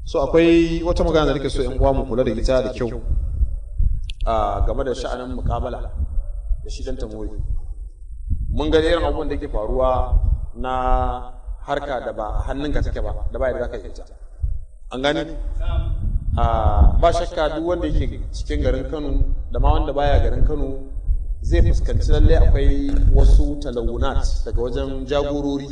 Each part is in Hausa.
So akwai wata magana da nake so yan uwa mu kula da ita da kyau a game da sha'anin muƙabala da shi dan tamori. Mun ga irin abubuwan da yake faruwa na harka da ba a hannunka take ba, da ba yadda zaka yi ita. An gane? Ba shakka duk wanda yake cikin garin Kano da ma wanda baya garin Kano zai fuskanci lalle akwai wasu talawunat daga wajen jagorori.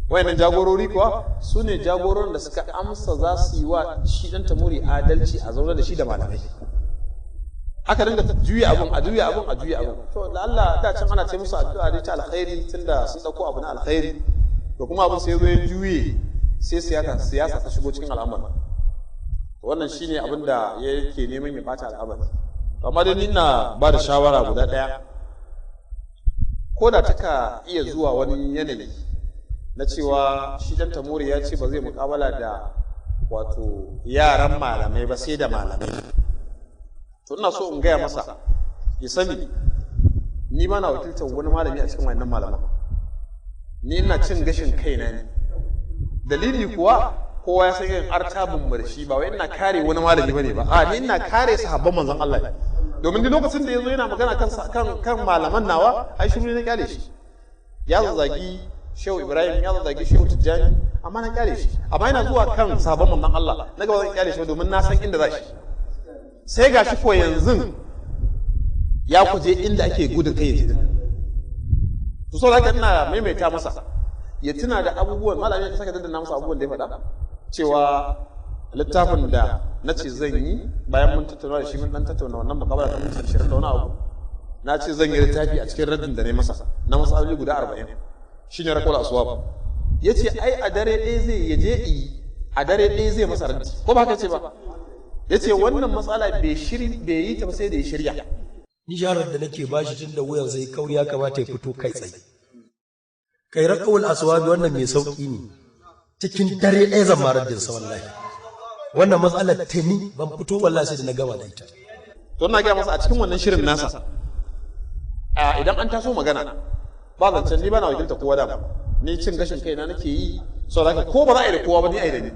Wayannan jagorori kuwa su ne jagororin da suka amsa za su yi wa shi dan tamuri adalci a zaune da shi da malamai. Aka dinga juya abun, a juya abun, a juya abun. To da Allah da can ana ce musu addu'a dai ta alkhairi, tunda sun dauko abu na alkhairi. To kuma abun sai zo ya juye, sai siyasa ta shigo cikin al'amari. Wannan shine abin da yake neman ya bata al'amari. Amma dai ni ina ba da shawara guda ɗaya, ko da taka iya zuwa wani yanayi na cewa shi dan tamuri ya ce ba zai muƙabala da wato yaran malamai ba sai da malamai. To ina so in gaya masa ya sani ni ba na wakiltar wani malami a cikin wannan malaman. Ni ina cin gashin kaina ne. Dalili kuwa kowa ya san irin artabin mu da shi, ba wai ina kare wani malami bane ba, a ni ina kare sahabban manzon Allah ne. Domin duk lokacin da yazo yana magana kan malaman nawa, ai shiru ne na kyale shi. Ya zazzagi Shehu Ibrahim, ya zazzagi Shehu Tijjani, amma na kyale shi. Amma yana zuwa kan sahabban manzon Allah, na gaba zan kyale shi domin na san inda za shi. Sai gashi ko yanzu ya kuje inda ake gudun kai ya je. To saboda haka ina maimaita masa ya tuna da abubuwan malamin ya saka daddana masa abubuwan da ya faɗa, cewa littafin da na ce zan yi bayan mun tattauna da shi, mun dan tattauna wannan mukabala ta minti 20 da wani abu, na ce zan yi littafi a cikin raddin da na masa na matsaloli guda 40, shine rakul aswab. Ya ce ai a dare ɗaya zai ya je yi, a dare ɗaya zai masa raddi, ko ba haka ce ba? Ya ce wannan matsala bai yi ta ba sai da ya shirya. Ni shawarar da nake bashi, tun da wuyan sai kauri ya kamata ya fito kai tsaye. Kai rakawul aswabi wannan mai sauki ne. Cikin dare ɗaya zan ma raddin sa wallahi. Wannan matsalar tuni ban fito wallahi sai da na gama da ita. To ina gaya masa a cikin wannan shirin nasa, a idan an taso magana ba zancen ni ba na wakilta kowa da ni cin gashin kaina nake yi, saboda haka ko ba za a yi da kowa ba ni a yi da ni,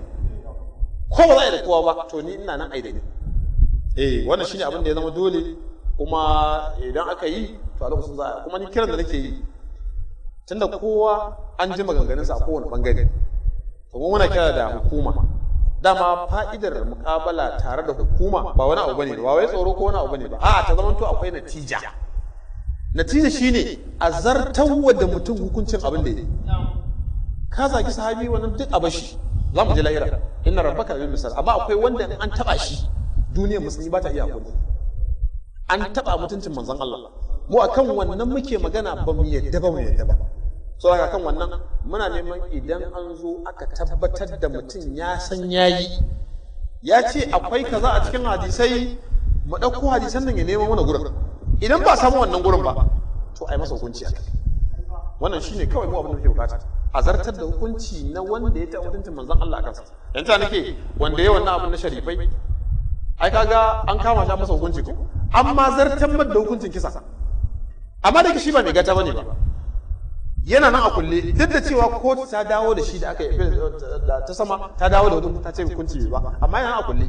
ko ba za a yi da kowa ba to ni ina nan a yi da ni. Wannan shine abin da ya zama dole, kuma idan aka yi to a lokacin za a kuma ni kiran da nake yi, tunda kowa an ji maganganunsa a kowane bangare, to mu muna kira da hukuma. Dama fa'idar muƙabala tare da hukuma ba wani abu bane, ba wai tsoro ko wani abu bane ba, a'a ta zamanto akwai natija. Natija shine a zartarwa da mutum hukuncin abin da ya yi. Ka zagi sahabi wannan duk a bashi, za mu je lahira, inna rabbaka bil misal. Amma akwai wanda in an taba shi duniyar musulmi ba ta iya hakuri. An taba mutuncin manzon Allah, mu akan wannan muke magana, ba mu yadda ba, mu yadda ba. So haka kan wannan muna neman idan an zo aka tabbatar da mutum ya san yayi, ya ce akwai kaza a cikin hadisai, mu ɗauko hadisan nan ya nemo mana gurin. Idan ba samu wannan gurin ba to ai masa hukunci akai. Wannan shine kawai mu abin da muke bukata, a zartar da hukunci na wanda ya taɓa mutuncin manzon Allah a kansa. Yanzu ta nake wanda ya wannan abin na sharifai, ai kaga an kama shi an masa hukunci ko, amma zartar da hukuncin kisa. Amma da shi ba mai gata bane ba, yana nan a kulle, duk da cewa kotu ta dawo da shi da aka yi ta sama, ta dawo da hukunci, ta ce hukunci bai ba, amma yana nan a kulle.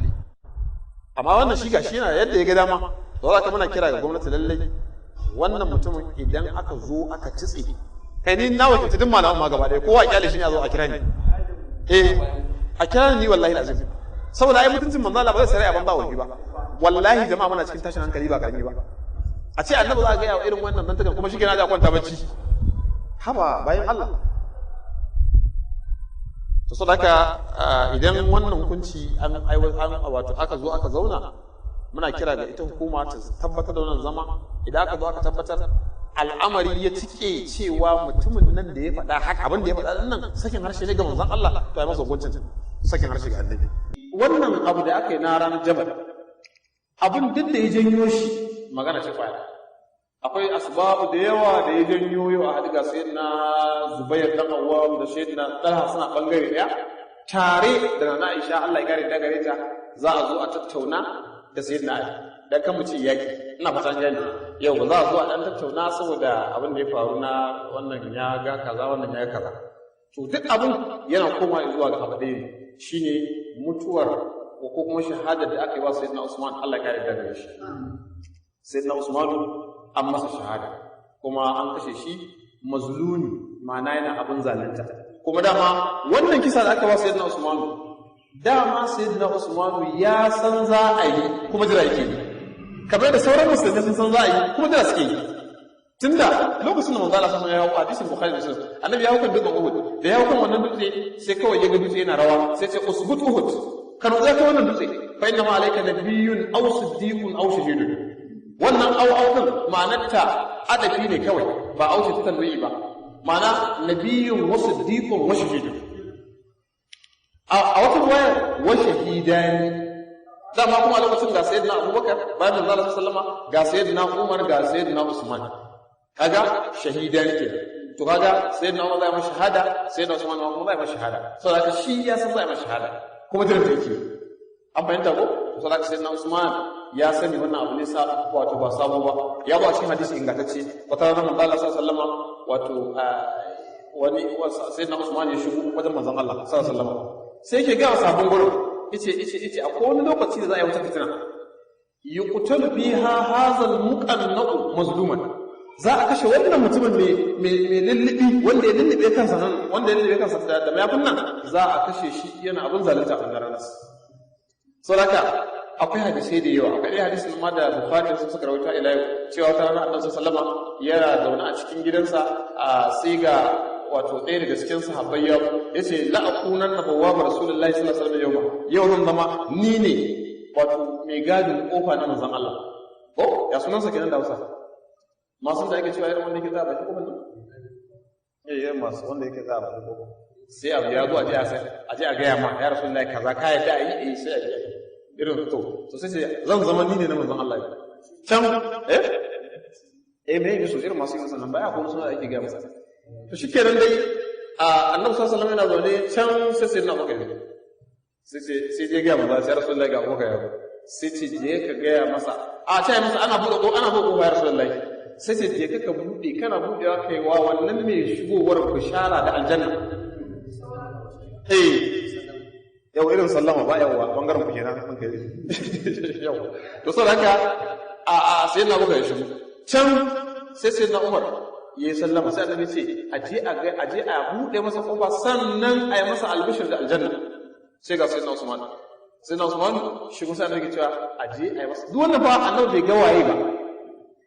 Amma wannan shi gashi yana yadda ya ga dama. To za ka muna kira ga gwamnati lallai wannan mutumin idan aka zo aka tutse kai, ni na wakilta duk malaman ma gaba ɗaya, kowa a kyale shi ne a zo a kira ni. A kira ni wallahi lazim, saboda ai mutuncin manzo Allah ba zai sarai a banza waje ba. Wallahi jama'a muna cikin tashin hankali ba karami ba. A ce annabi za a gaya wa irin wannan zantukan kuma shi kenan za a kwanta bacci. Haba bayan Allah. To saboda haka idan wannan hukunci an an wato aka zo aka zauna, muna kira ga ita hukuma ta tabbatar da wannan zama. Idan aka zo aka tabbatar al'amari ya cike cewa mutumin nan da ya faɗa haka, abin da ya faɗa nan sakin harshe ne ga manzon Allah, to ai masa hukuncin sakin harshe ga annabi. Wannan abu da aka yi na ranar Jabal, abin duk da ya janyo shi magana ce kwaya. Akwai asbabu da yawa da ya janyo yau a haɗu ga sayyidina Zubair dan Awwam da sayyidina Talha suna bangare ɗaya tare da Nana Aisha, Allah ya kare ta gare ta, za a zo a tattauna da sayyidina Ali dan kan mu ce yaki. Ina fatan gani yau ba za a zo a dan tattauna saboda abin da ya faru na wannan ya ga kaza, wannan ya ga kaza. To duk abin yana koma zuwa ga abu ɗaya ne. Shine mutuwar ko kuma shahadar da aka yi wa Sayyidina Usman, Allah ya yarda da shi. Sayyidina Usman an masa shahada kuma an kashe shi mazlumi, ma'ana yana abin zalunta. Kuma dama wannan kisa da aka ba Sayyidina Usman, dama Sayyidina Usman ya san za a yi kuma jira yake yi, kamar da sauran musulmi sun san za a yi kuma jira suke yi. Tunda lokacin da manzo Allah sallallahu alaihi wasallam ya hawo, hadisin Bukhari da Muslim, annabi ya hawo kan dutsen Uhud. Da ya hawo kan wannan dutse, sai kawai ya ga dutse yana rawa, sai ce: "Usbut Uhud, kan zai ka wannan dutse, fa inna ma alayka nabiyyun aw siddiqun aw shahidun." Wannan aw aw din ma'anarta adafi ne kawai, ba auce ta tanwi'i ba, ma'ana nabiyyun wa siddiqun wa shahidun. A wata riwaya, wa shahidani. Dama kuma a lokacin ga Sayyidina Abubakar bayan manzo Allah sallama, ga Sayyidina Umar, ga Sayyidina Usman, kaga shahidan ke. To kaga Sayyidina Umar zai masa shahada, Sayyidina Usman ma kuma zai masa shahada. Saboda haka shi ya san zai masa shahada kuma jiran yake. An fahimta ko? Saboda haka Sayyidina Usman ya sani wannan abu ne sa wato ba sabo ba. Ya ba cikin hadisi ingantacce, wata rana manzo Allah sallallahu alaihi wasallama, wato wani Sayyidina Usman ya shigo wajen manzon Allah sallallahu alaihi wasallama, sai yake ga sabon gurin, yace akwai wani lokaci da za a yi wata fitina, yuqtalu fiha hadha al-muqanna'u mazluman, za a kashe wannan mutumin mai lullubi, wanda ya lullube kansa nan, wanda ya lullube kansa da mayafin nan, za a kashe shi yana abin zalunta a ranar. Saboda akwai hadisai da yawa. Akwai hadisin ma da Bukhari da suka rawaita ila yau, cewa wata rana Annabi sallama yana zaune a cikin gidansa, a sai ga wato ɗaya daga cikin sahabbai ya yace: "La akunan na bawwaba Rasulullahi sallallahu alaihi wasallam yau yau, zan zama ni ne wato mai gadin kofa na manzon Allah." Ko ya sunansa kenan da Hausa, masu da ake cewa irin wanda yake za a baki kofar nan, eh, irin masu wanda yake za a baki kofar, sai abu ya zo, a je a sai a je a gaya ma, "Ya Rasulullahi, kaza, ka yadda a yi?" Eh, sai a je irin to sai zan zama ni ne na manzon Allah can. Eh eh, me yake so irin masu yin sannan baya ko suna da ake gaya masa. To shikenan dai, a Annabi sallallahu alaihi wasallam yana zaune can, sai na Abubakar, sai sai je gaya masa, "Ya Rasulullahi, ga Abubakar ya zo." Sai ce: "Je ka gaya masa." A ce masa ana buɗe ko ana buɗe ko, "Ya Rasulullahi." Sai ce: "Je ka buɗe, kana buɗewa kai wa wannan mai shigowar bishara da aljanna." Eh, yau irin sallama ba, yawa bangaren ku kenan an kai yau. To saboda haka a sai na buga ya shigo can, sai na Umar ya yi sallama, sai Annabi ce a je a ga a je a buɗe masa kofa, sannan a yi masa albishir da aljanna. Sai ga Sayyidina Usman, sai na Usman shi kuma sai Annabi ke cewa a je a yi masa. Duk wannan fa Annabi bai ga waye ba,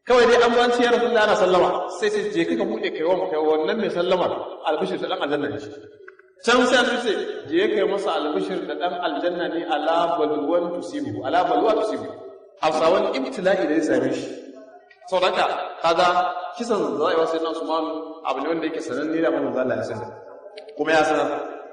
kawai dai an zo an ce, "Ya Rasulullah, ana sallama." Sai je kaka buɗe, kai wa kai wannan mai sallama albishir da dan aljanna ne. Can sai Annabi ce: "Je kai masa albishir da dan aljanna ne ala balwan tusibu, ala balwa tusibu," hausawan ibtila'i da ya same shi. Saboda haka kaga kisan za a yi wa Sayyidina Usman abu ne wanda yake sananne da manzo Allah ya sani kuma ya sanar.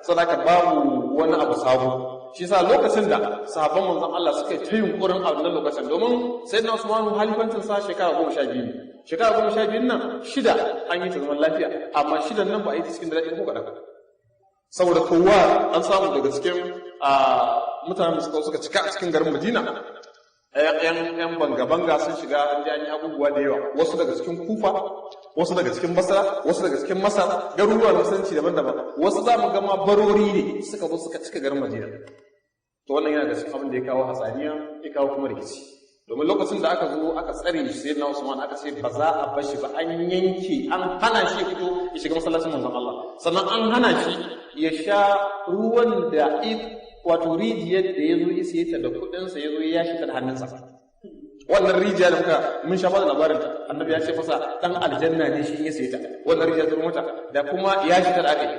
Saboda haka babu wani abu sabo. Shi yasa lokacin da sahabban manzon Allah suka yi ta yunkurin a wannan lokacin, domin Sayyidina Usman halifancin sa shekara 12 ne, shekara 12 nan, shida an yi ta zaman lafiya, amma shidan nan ba a yi ta cikin daɗi ko kaɗan, saboda kowa an samu daga cikin mutanen da suka cika a cikin garin Madina, yan banga-banga sun shiga, an ji an yi abubuwa da yawa, wasu daga cikin Kufa, wasu daga cikin Basra, wasu daga cikin Masar, garuruwa na musulunci daban-daban, wasu za mu gama barori ne suka zo suka cika garin Madina. To wannan yana da cikin abin da ya kawo hatsaniya, ya kawo kuma rikici, domin lokacin da aka zo aka tsare shi Sayyidina Usman, aka ce ba za a bar shi ba, an yanke, an hana shi ya fito ya shiga masallacin manzon Allah, sannan an hana shi ya sha ruwan da wato rijiyar da ya zo isiye ta da kuɗinsa, ya zo ya shi ta da hannunsa. Wannan rijiya da muka mun sha bada labarin ta, Annabi ya ce masa dan aljanna ne shi in ya saye ta. Wannan rijiya ta mata da kuma ya shi ta da aka yi,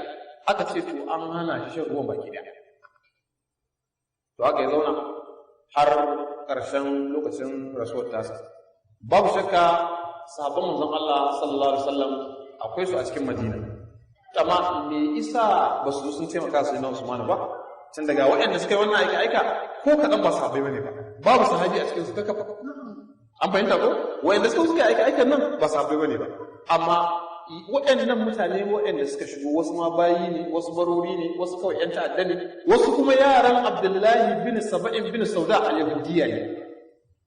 aka ce to an hana shi shan ruwan baki daya. To aka yi zauna har ƙarshen lokacin rasuwar tasa. Babu shakka sahabban manzon Allah sallallahu alaihi wasallam akwai su a cikin Madina, amma me isa ba su sun taimaka su na Usman ba, tun daga waɗanda suka yi wannan aika aika ko kaɗan ba sahabbai bane ba, babu sahabi a cikin su kaka. An fahimta ko? Waɗanda suka yi aika aikan nan ba sahabbai bane ba, amma waɗannan mutane waɗanda suka shigo, wasu ma bayi ne, wasu barori ne, wasu kawai ‘yan ta'adda ne, wasu kuma yaran Abdullahi bin Saba'in bin Sauda al-Yahudiyya ne,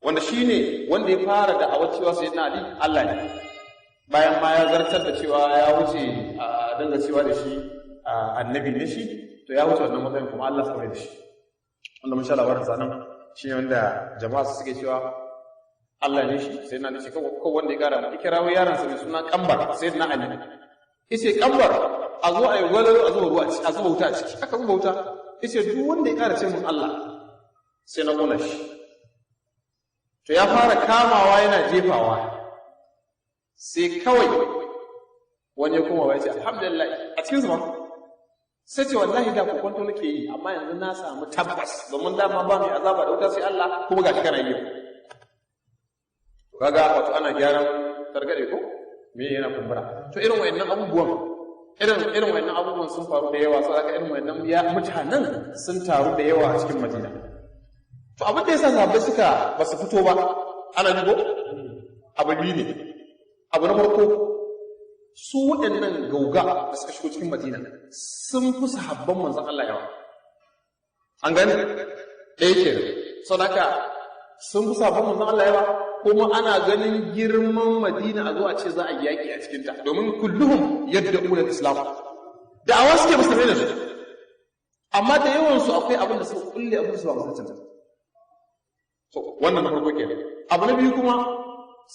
wanda shi ne wanda ya fara da awa cewa Sayyidina Ali Allah ne, bayan ma ya zartar da cewa ya wuce a dinga cewa da shi annabi ne shi. To ya wuce wannan matsayin kuma Allah suka mai da shi. Wanda mun sha labarin sa nan shi ne wanda jama'a su suke cewa Allah ne shi sai na ce kawai wanda ya kara ya kirawo yaransa mai suna Kambar sai na Ali. Yace Kambar a zo a yi gwalalo a zuba ruwa a zuba wuta a ciki aka zuba wuta yace duk wanda ya kara ce mun Allah sai na kona shi. To ya fara kamawa yana jefawa sai kawai wani ya koma ya ce alhamdulillah a cikin su ba sai ce wallahi da kokonto nake yi amma yanzu na samu tabbas domin dama ba mai azaba da wuta sai Allah kuma gashi kana yi. Kaga wato ana gyaran targade ko me yana kumbura. To irin wayannan abubuwan irin wayannan abubuwan sun faru da yawa, saboda irin wayannan ya mutanen sun taru da yawa a cikin Madina. To abin da yasa sahabbai suka ba su fito ba ana jigo abu biyu ne. Abu na farko su waɗannan gauga da suka shigo cikin Madina sun fi sahabban manzon Allah yawa. An gane? Ɗaya kenan. Saboda haka sun fi sahabban manzon Allah yawa kuma ana ganin girman Madina a zo a ce za a yi yaƙi a cikinta domin kulluhum yadda ulal islam da'awa suke musulmai da su amma da yawansu akwai abin da suka kulle abin su ba musulunci. To wannan na farko kenan. Abu na biyu kuma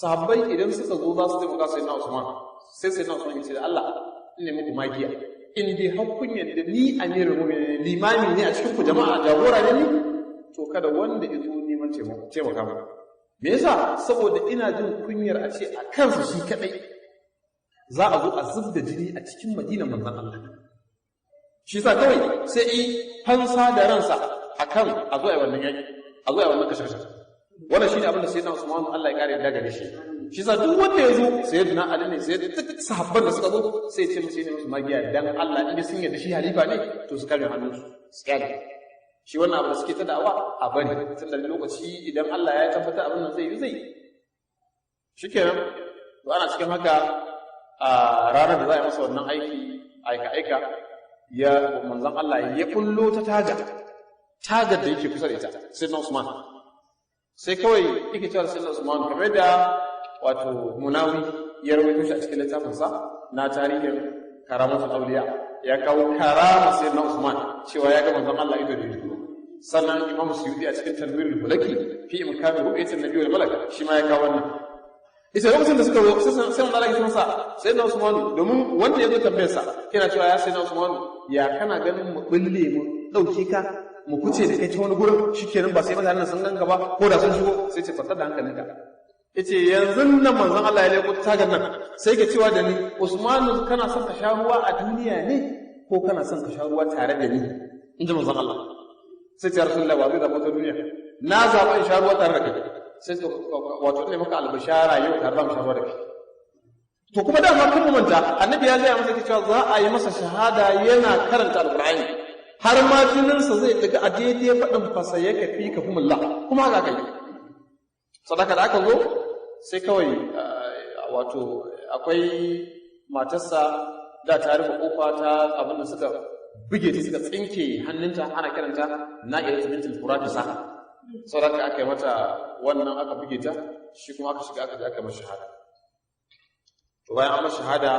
sahabbai idan suka zo za su taimaka sai na Usman sai na Usman ya ce da Allah in ne muku magiya in dai har kun yadda ni amirul mu'minin limami ne a cikin ku jama'a jagora ne ni to kada wanda ya zo neman taimaka mu. Me yasa? Saboda ina jin kunyar a ce a kansa shi kadai za a zo a zub da jini a cikin Madinar manzon Allah. Shi yasa kawai sai i fansa da ransa akan a zo a yi wannan yaki, a zo a yi wannan kashe-kashe. Wannan shine abin da Sayyidina Usman Allah ya kare daga shi. Shi yasa duk wanda ya zo Sayyidina Ali ne sai duk sahabban da suka zo sai ya ce musu ne musu magiya dan Allah in sun yarda shi halifa ne to su kare hannunsu su kyale. Shi wannan abu da suke ta da'awa a bari tun da lokaci idan Allah ya tabbata abin nan zai yi zai shikenan. To ana cikin haka a ranar da za a yi masa wannan aiki aika aika ya manzon Allah ya kullo ta taga tagar da yake kusa da ita Sayyidina Usman sai kawai yake cewa Sayyidina Usman kamar da wato Munawi ya rawaito shi a cikin littafinsa na tarihin karamatul auliya ya kawo karama Sayyidina Usman cewa ya ga manzon Allah ido da ido. Sannan Imam Suyuti a cikin Tanwirul Bulaki fi imkani ru'yatin nabi wal malak shi ma ya kawo wannan. Ita lokacin da suka zo sai manzon Allah ya ce masa Sayyidina Usman domin wanda ya zo tambayar sa yana cewa ya Sayyidina Usman ya kana ganin mu bulle mu dauke ka mu kuce da kai ta wani gurin shikenan ba sai mutanen sun ganka ba ko da sun shigo sai ce fatar da hankalinka. Yace yanzu nan manzon Allah ya leko tagar nan sai ke cewa da ni Usman kana son ka sha ruwa a duniya ne ko kana son ka sha ruwa tare da ni in ji manzon Allah. Sai ce Rasulullah ba zai zaɓa ta duniya na zaɓa in sha ruwa tare da kai sai wato ne maka albishara yau tare da mu sha ruwa da kai. To kuma dama kan manta annabi ya gaya masa cewa za a yi masa shahada yana karanta alqur'ani har ma jininsa zai daga a daidai faɗin fasa ya kafi kafumullah kuma haka kai sadaka da aka zo sai kawai wato akwai matarsa da ta rufe kofa ta abin da suka buge ta suka tsinke hannunta ana kiranta na'ira bintul furatisa saboda aka yi mata wannan aka buge ta shi kuma aka shiga aka je aka yi mata shahada. To bayan an mata shahada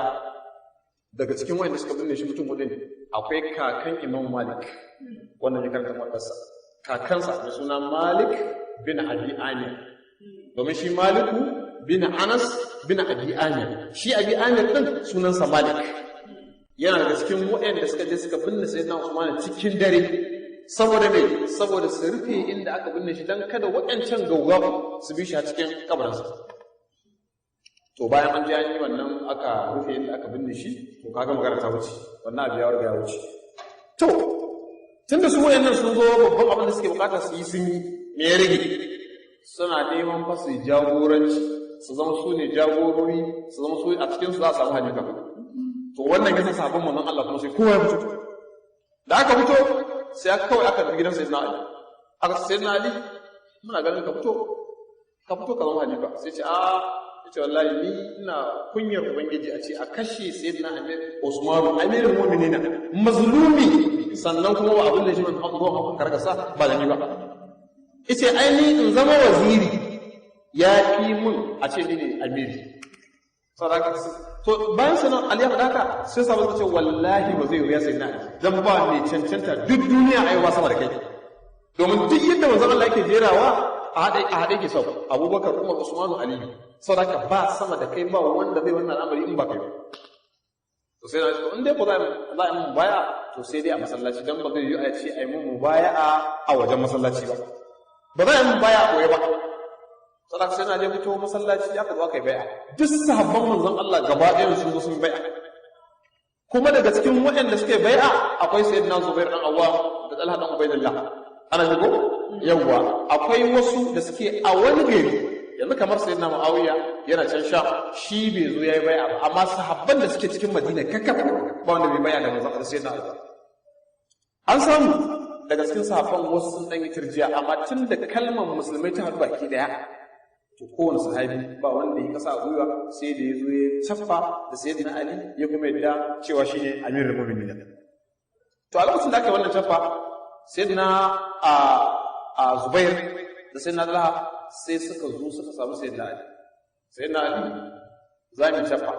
daga cikin wayanda suka binne shi mutum hudu ne akwai kakan Imam Malik wannan ya karanta matarsa kakansa mai suna Malik bin Abi Amir domin shi Maliku bin Anas bin Abi Amir shi Abi Amir din sunansa Malik yana daga cikin waɗanda suka je suka binne Sayyidina Usman cikin dare saboda me saboda su rufe inda aka binne shi dan kada waɗancan gaugawa su bi shi a cikin kabarinsa. To bayan an je an yi wannan aka rufe inda aka binne shi to kaga magana ta wuce wannan abu ya riga ya wuce. To tunda su waɗannan sun zo babban abin da suke bukata su yi sun yi me ya rage suna neman fa su jagoranci su zama su ne jagorori su zama su a cikin su za a samu halifa. To wannan yasa sabon manzon Allah kuma sai kowa ya fito da aka fito sai aka kawai aka tafi gidan Sayyidina Ali aka ce Sayyidina Ali muna ganin ka fito ka fito ka zama halifa sai ce a yace wallahi ni ina kunyar ubangiji a ce a kashe Sayyidina Amir Usman Amirul Mu'minina mazlumi sannan kuma ba abin da shi man zo hakan karkasa ba da ni ba yace ai ni in zama waziri ya fi mun a ce ni ne amiri. Sadaka to bayan sanan Ali ya faɗa haka sai sahabbai suka ce wallahi ba zai wuya sai na Ali dan ba mai cancanta duk duniya ai ba sama da kai, domin duk yadda manzon Allah yake jerawa a haɗe a haɗe ke sau Abubakar, Umar, Usman, Ali, sadaka ba sama da kai, ba wanda zai wannan al'amari in ba kai ba. To sai na ce in dai ko za a yi mun baya to sai dai a masallaci, dan ba zai yi a ce a yi mun mubaya'a a wajen masallaci ba, ba za a yi mun baya a koye ba. Sadaka sai na je fito masallaci aka zo aka yi bai'a, duk sahabban manzon Allah gaba ɗayan sun zo sun bai'a. Kuma daga cikin waɗanda suka yi bai'a akwai sayyidina Zubair dan Awwam da Talha dan Ubaidillah, ana shigo yawwa. Akwai wasu da suke a wani gari yanzu kamar sayyidina Muawiya yana can sha, shi bai zo yayi bai'a ba, amma sahabban da suke cikin Madina kakaf ba wanda bai bai'a da manzon Allah sayyidina Ali. An samu daga cikin sahabban wasu sun dan yi tirjiya, amma tun da kalmar musulmai ta haɗu baki daya, to kowane sahabi ba wanda ya kasa a gwiwa sai da ya zo ya caffa da sayyidina Ali ya kuma yadda cewa shine amirul mu'minin. To a lokacin da aka yi wannan caffa, sayyidina a Zubair da sayyidina Talha sai suka zo suka samu sayyidina Ali. Sayyidina Ali, za mu caffa,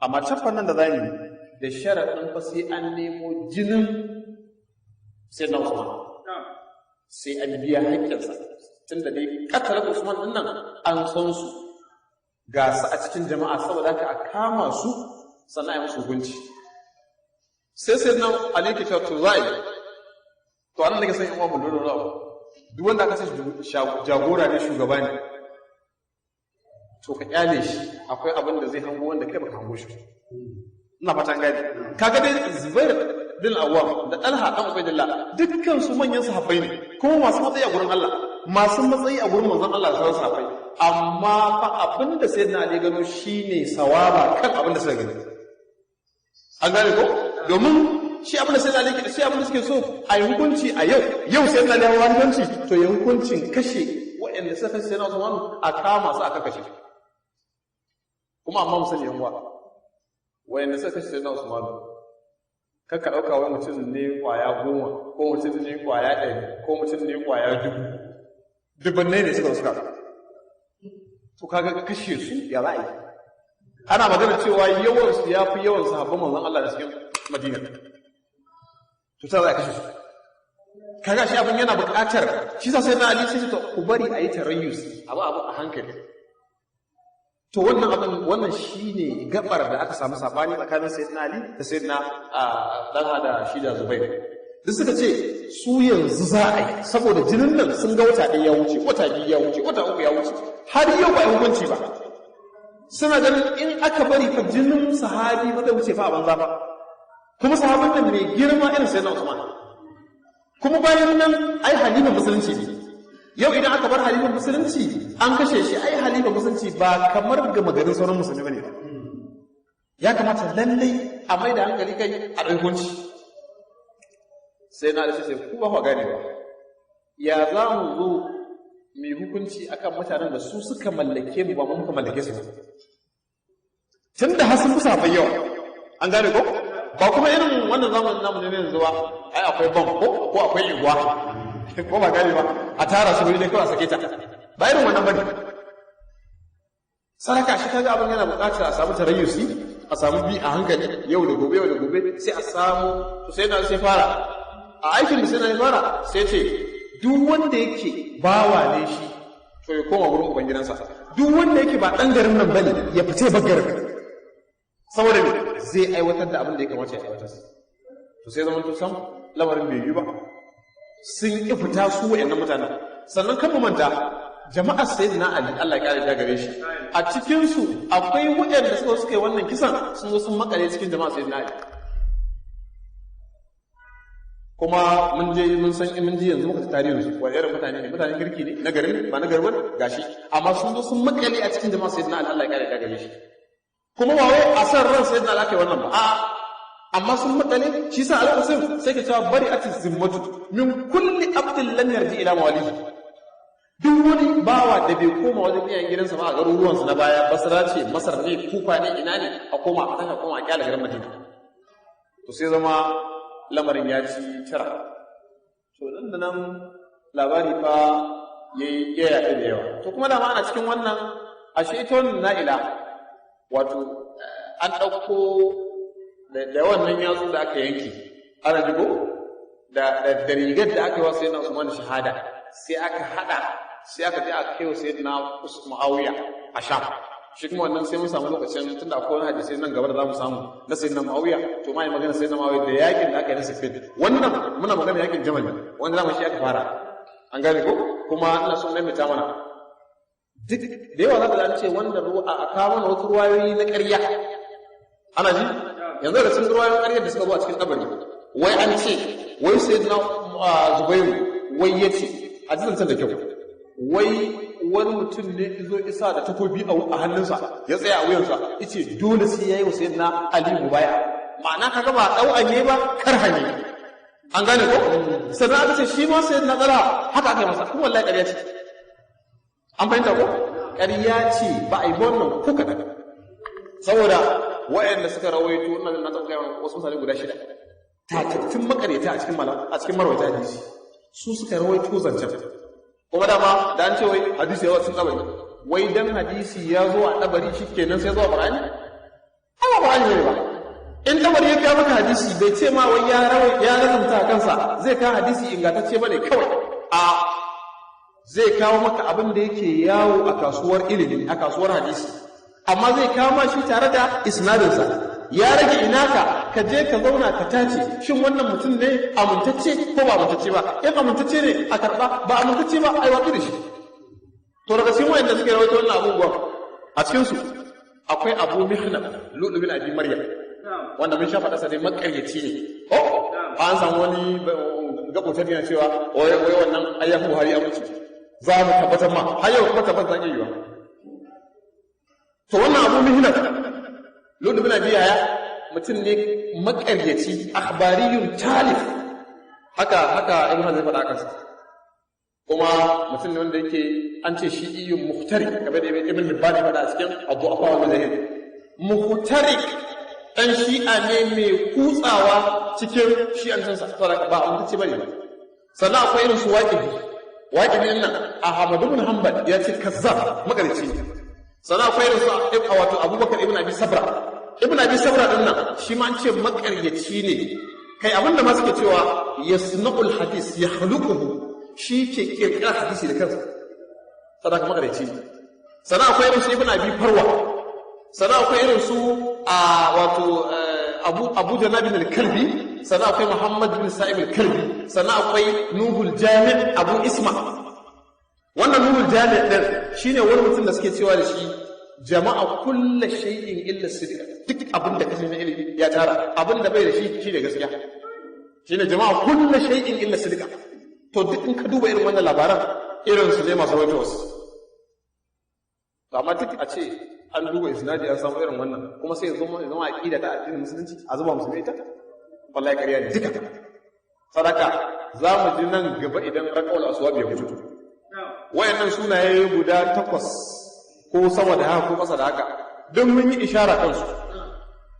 amma caffan nan da za mu yi da sharaɗin fa sai an nemo jinin sayyidina Usman, sai an biya haƙƙinsa, tunda dai katalar Usman din nan an san su ga su a cikin jama'a, saboda haka a kama su sannan a yi musu hukunci. Sai sayyidina Ali ke cewa to za a yi. To anan nake son yan uwa mu lura da abu, duk wanda aka ce jagora ne, shugaba ne, to ka kyale shi, akwai abin da zai hango wanda kai baka hango shi. Ina fatan gani. Kaga dai Zubair bin Awwam da Talha dan Ubaidillah dukkan su manyan sahabbai ne, kuma masu matsayi a gurin Allah, masu matsayi a gurin manzon Allah sauran sahabbai, amma fa abin da sayyidina Ali gano shine sawaba kan abin da suka gani. An gane ko? Domin shi abin da sai Ali ke shi abin da suke so a yi hukunci a yau, yau sai Ali ya hukunci, to ya hukuncin kashe waɗanda suka kashe na Usman, a kama su aka kashe. Kuma amma mu sani yan uwa, waɗanda suka kashe na Usman, kakka ɗauka wai mutum ne 10 ko mutum ne 100 ko mutum ne 1000, dubbannai ne suka suka. To kaga kashe su ya za a yi? Ana magana cewa yawan su ya fi yawan sahabban manzon Allah da cikin Madina. To ta za a kashe su? Kaga shi abin yana buƙatar shi sa sai na Ali sai to ku bari a yi tarayyus, abu abu a hankali. To wannan abin, wannan shine gabar da aka samu sabani tsakanin sayyidina Ali da sayyidina Talha da shi da Zubair. Duk suka ce su yanzu za a yi, saboda jinin nan sun ga wata 1 ya wuce, wata 2 ya wuce, wata 3 ya wuce, har yau ba a yi hukunci ba. Suna ganin in aka bari fa jinin sahabi ba zai wuce fa a banza ba, kuma sahabin nan mai girma irin sayyidina Usman, kuma bayan nan ai halifan musulunci ne. Yau idan aka bar halifan musulunci an kashe shi, ai halifan musulunci ba kamar gama garin sauran musulmi bane ba. Ya kamata lallai a mai da hankali kai a ɗauki hukunci. Sai na da sai ku ba ku gane ba, ya za mu zo mai hukunci akan mutanen da su suka mallake mu ba mu muka mallake su ba, tun da har sun fi sahabbai yawa. An gane ko? Ba kuma irin wannan zamanin namu ne yanzu ba, ai akwai bam ko ko akwai igwa, ko ba gane ba, a tara su wuri ne kawai a sake ta, ba irin wannan bane. Saraka shi kaga abin yana buƙatar a samu tarayyusi, a samu bi a hankali, yau da gobe, yau da gobe sai a samu. To sai na sai fara a aikin da sai na fara sai ce duk wanda yake bawa ne shi to ya koma wurin ubangidansa, duk wanda yake ba ɗan garin nan bane ya fita ya bar garin, saboda me zai aiwatar da abin da ya kamata ya aiwatar. To sai zaman to sam lamarin bai yi ba, sun ƙi fita su wa'annan mutanen. Sannan kan mu manta jama'ar sayyidina Ali, Allah ya kare ta gare shi, a cikin su akwai waɗanda suka suka yi wannan kisan, sun zo sun makale cikin jama'ar sayyidina Ali. Kuma mun je mun san mun ji yanzu muka ji tarihin su, wani irin mutane ne, mutanen kirki ne, na garin ba na garin bane gashi, amma sun zo sun makale a cikin jama'ar sayyidina Ali, Allah ya kare ta gare shi. Kuma ba wai a san ran sayyidina Ali aka yi wannan ba, a'a, amma sun makale shi sa a lokacin sai ka cewa bari ati zimmatu min kulli abdin lam yarji ila mawalihi. Duk wani bawa da bai koma wajen iyayen gidansa ba a garuruwansu na baya, Basra ce, Masar ne, Kufa ne, ina ne, a koma a tashi a koma a kyale garin Madina. To sai zama lamarin ya ci tara. To nan da nan labari fa ya yi ya yaɗu da yawa. To kuma dama ana cikin wannan, ashe ita wannan Na'ila Wato an ɗauko da wannan yatsu da aka yanke, ana jigo da rigar da aka yi wa sayyidina Usman shahada, sai aka haɗa, sai aka je aka kai wa sayyidina Muawiya a Sham. Shi kuma wannan sai mun samu lokacin, tunda akwai wani hadisi nan gaba da zamu samu na sayyidina Muawiya, to ma yi magana sayyidina Muawiya da yakin da aka yi na Siffin. Wannan muna magana yakin Jamal, wanda zamu shi aka fara, an gane ko? Kuma ina son maimaita mana, duk da yawa zaka an ce wanda ruwa a kawo mana wasu ruwayoyi na ƙarya, ana ji yanzu da sun ruwayoyin ƙarya da suka zo a cikin kabari, wai an ce wai sayyidina Zubairu wai yace a ji zancen da kyau, wai wani mutum ne izo isa da takobi a hannunsa ya tsaya a wuyansa, yace dole sai yayi wa sayyidina Ali mubaya. Ma'ana kaga ba dau anye ba, karhanye, an gane ko? Sannan aka ce shi ma sayyidina Talha haka aka yi masa, kuma wallahi ƙarya ce. An fahimta ko? Ƙarya ce, ba a yi wannan ko kaɗan. Saboda waɗanda suka rawaito wannan, na taɓa gaya wasu mutane guda 6 tatattun makareta a cikin malam, a cikin marwaita hadisi, su suka rawaito zancen. Kuma dama da an ce wai hadisi ya zo cikin kabari, wai dan hadisi ya zo a kabari shikenan sai zo a Qur'ani? Ai ba Qur'ani ne ba. In kabari ya kawo maka hadisi, bai ce ma wai ya rawai ya lazumta kansa zai kawo hadisi ingantacce bane kawai. A zai kawo maka abin da yake yawo a kasuwar ilimi, a kasuwar hadisi, amma zai kawo ma shi tare da isnadinsa. Ya rage inaka ka je ka zauna ka tace, shin wannan mutum ne amintacce ko ba amintacce ba? In amintacce ne a karba, ba amintacce ba ai watsi da shi. To daga cikin wayanda suka rawaito wannan abubuwan, a cikin su akwai Abu Mihnab Lu'lu bin Abi Maryam, wanda mun sha faɗa sa dai makaryaci ne. Oh, an samu wani gabotar yana cewa wai wai wannan ayyahu Buhari aminci, za mu tabbatar ma har yau kuma tabbatar zan iya yiwa. To wannan Abu Mihnab Lu'lu bin Abi Yahya mutum ne makaryaci, akhbariyun talif, haka haka Ibn Hajar faɗa kansa. Kuma mutum ne wanda yake an ce shi iyun muhtari, kamar da Ibn Hibban ya faɗa a cikin Abu Afa wa Mazahib. Muhtarik dan shi'a ne mai kutsawa cikin shi'ancinsa, saboda ba amintacce bane ba. Sannan akwai irin su Waqibi. Waqibi nan Ahmad ibn Hanbal ya ce kazzab, makaryaci. Sannan akwai irin su wato Abubakar ibn Abi Sabra. Ibn Abi Sabra din nan shi ma an ce makaryaci ne. Kai abinda ma suke cewa yasna'ul hadis yakhluquhu, shi ke kirkirar hadisi da kansa, sadaka makaryaci ne. Sannan akwai irin su Ibn Abi Farwa. Sannan akwai irin su a wato Abu Janab bin al-Kalbi. Sannan akwai Muhammad bin Sa'ib al-Kalbi. Sannan akwai Nuhul Jami' Abu Isma. Wannan Nuhul Jami' din shine wani mutum da suke cewa da shi jama'a kulla shay'in illa sidqa, duk abin da kace na ilimi ya tara, abin da bai da shi shine gaskiya, shine jama'a kulla shay'in illa sidqa. To duk in ka duba irin wannan labaran, irin su ne masu rawaito wasu. To amma duk a ce an duba isnadi an samu irin wannan, kuma sai ya zama aqida ta addinin musulunci a zuba musulmi ita, wallahi ƙarya ne duka. Sadaka za mu ji nan gaba idan raqaul aswab ya fito, wayannan sunaye guda 8 ko sama da haka ko ƙasa da haka, duk mun yi ishara kansu